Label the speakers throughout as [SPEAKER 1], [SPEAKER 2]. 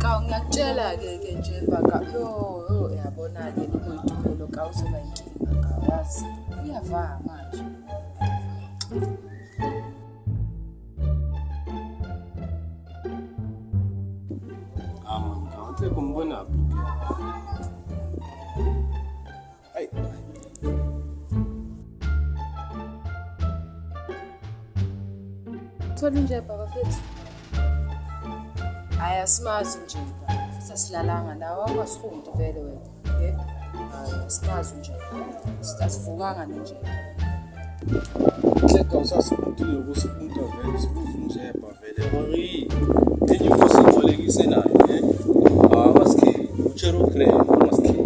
[SPEAKER 1] Kawu ngiyakutshela-ke ke nje baka yo yo yabona-ke lo moyitumelo kawu uzoba inkinga kawu yazi uyavaa manje.
[SPEAKER 2] Ah, ngawuthi kumbona phi ke? Ayi.
[SPEAKER 1] Thola injeba bafethu. Hayi asimazi nje ba. Futhi asilalanga la awukasifundi vele wena. Okay? Hayi asimazi nje. Asivukanga nenje.
[SPEAKER 2] Hleka usasifundile ukusifunda vele sibuza unjeba vele. Mari. Enye inkosi ibolekise nayo, ne? Ah, masikhi. Uchero grand, masikhi.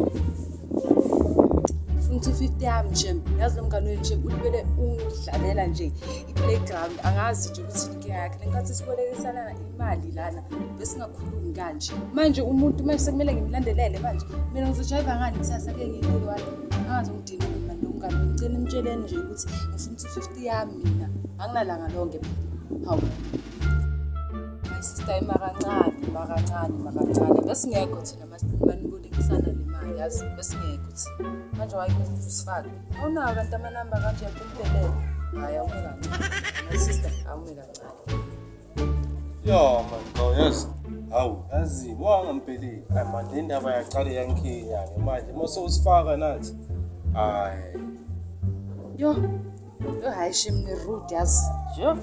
[SPEAKER 1] Ngifuna 250 yami nje. Yazi lo mngane wenu nje ulibele ungidlalela nje i-playground. Angazi nje ukuthi inkinga yakhe. Lenkathi sibolekisana imali lana besingakhulumi kanje. Manje umuntu manje sekumele ngimlandelele manje. Mina ngizojayiva ngani kusasa ke ngiyinike wani. Angazongidina mina lo mngane. Ngicela nimtsheleni nje ukuthi ngifuna 250 yami mina. Anginalanga lonke phela. Hawu. My sister ima kancane, ima kancane, ima kancane. Besingekho thina manibolekisana le mali yazi besingekho thina. Manje wayekuthi ukuthi usifake. Awunawo kanti amanamba kanje yakumpelela. Hayi awume kancane. My sister awume kancane.
[SPEAKER 2] Ya man, gawu yazi. Hawu, yazi wangampeleli. Hayi man, le ndaba yaqale yankhinya ke manje. Mase usifaka nathi. Hayi.
[SPEAKER 1] Yo. Yo hayi shame ni rude yazi.
[SPEAKER 2] Yo.